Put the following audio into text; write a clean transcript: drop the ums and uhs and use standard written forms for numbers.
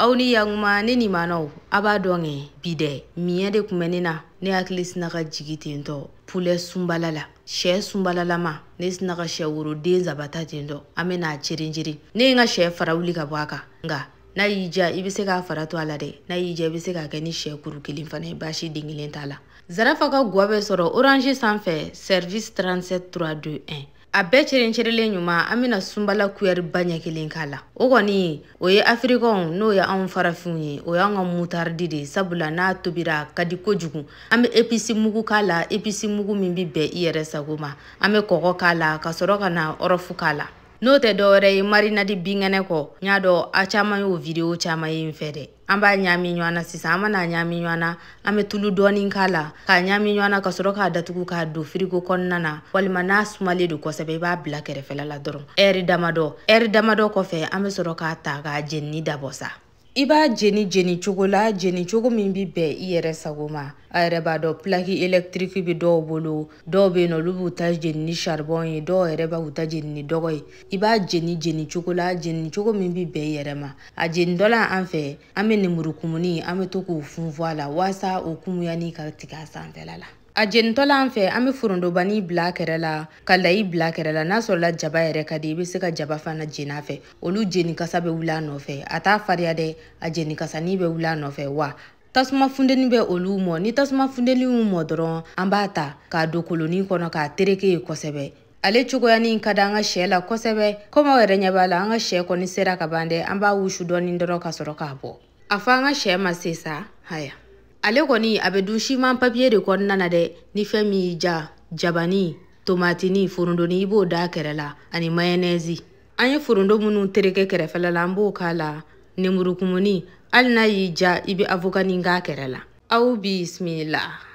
Aw ni yakuma ne ni manaw a b'a dɔn kɛ bi dɛ miɲɛ de kun bɛ ne na ne hakili sina ka jigi ten tɔ poulet sunbala la sɛ sunbalalama ne sina ka sɛ woroden saba ta ten tɔ an bɛ n'a ceren ne ye n ka sɛ fara wuli ka bɔ a kan nka n'a y'i diya i bɛ se k'a fara to a la dɛ n'a y'i diya i bɛ se k'a kɛ ni sɛ kuru kelen fana ye baasi den kelen t'a la Zarafa ka guwa bɛ sɔrɔ Orange sanfɛ service 37 3 2 1 a bɛɛ cerencerilen ɲuman an bɛna sunbala kuyɛri ba ɲɛ kelen k'a la o kɔni o ye afirikɛnw n'o ye anw farafinw ye o y'an ka mutaridi de ye sabula n'a tobira a ka di kojugu an bɛ episi mugu k'a la episi mugu min bɛ bɛn i yɛrɛ sago ma an bɛ kɔgɔ k'a la ka sɔrɔ ka na ɔrɔfu k'a la n'o tɛ dɔwɛrɛ ye marinadi binkɛnɛ kɔ n y'a dɔn a caman y'o video caman ye n fɛ dɛ an b'a ɲaami ɲɔgɔn na sisan an mana ɲaami ɲɔgɔn na an bɛ tulu dɔɔni k'a la k'a ɲaami ɲɔgɔn na ka sɔrɔ k'a datugu k'a don firigo kɔnɔna na walima n'a sumalen don kosɛbɛ i b'a bila kɛrɛfɛla la dɔrɔn ɛri damadɔ kɔfɛ an bɛ sɔrɔ k'a ta k'a jenini dabɔ sa i b'a jeni jeni cogo la jeni cogo min bɛ bɛn i yɛrɛ sago ma a yɛrɛ b'a dɔn plaque électrique bɛ dɔw bolo dɔw bɛ yen nɔ olu b'u ta jeni ni charbon ye dɔw yɛrɛ b'u ta jeni ni dɔgɔ ye i b'a jeni jeni cogo la jeni cogo min bɛ bɛn i yɛrɛ ma a jeni dɔ la an fɛ an bɛ nemurukumuni an bɛ to k'o funfun a la walasa o kumuyani ka tigɛ a sanfɛla la a jenitɔ la an fɛ an bɛ forondobani bila a kɛrɛ la ka layi bila a kɛrɛ la n'a sɔrɔla jaba yɛrɛ ka di i bɛ se ka jaba fana jeni a fɛ olu jeni kasa bɛ wuli a nɔfɛ a t'a farinya dɛ a jeni kasani bɛ wuli a nɔfɛ wa tasuma funteni bɛ olu mɔ ni tasuma funteni y'u mɔ dɔrɔn an b'a ta k'a don kolonin kɔnɔ k'a tereke yen kosɛbɛ ale cogoyanin ka di an ka sɛ la kosɛbɛ komi aw yɛrɛ ɲɛ b'a la an ka sɛ kɔni sera ka ban dɛ an b'a wusu dɔɔni dɔrɔn ka sɔrɔ k'a bɔ a fɔ an ka sɛ ma se sa haya ale kɔni a bɛ dun siman papiye de kɔnɔna na dɛ ni fɛn min y'i ja jabani tomatini forondoni i b'o d'a kɛrɛ la ani mayonnaise an ye forondo minnu tereke kɛrɛfɛla la an b'o k'a la nemurukumuni hali n'a y'i ja i bɛ avocat k'a kɛrɛ la aw bisimila.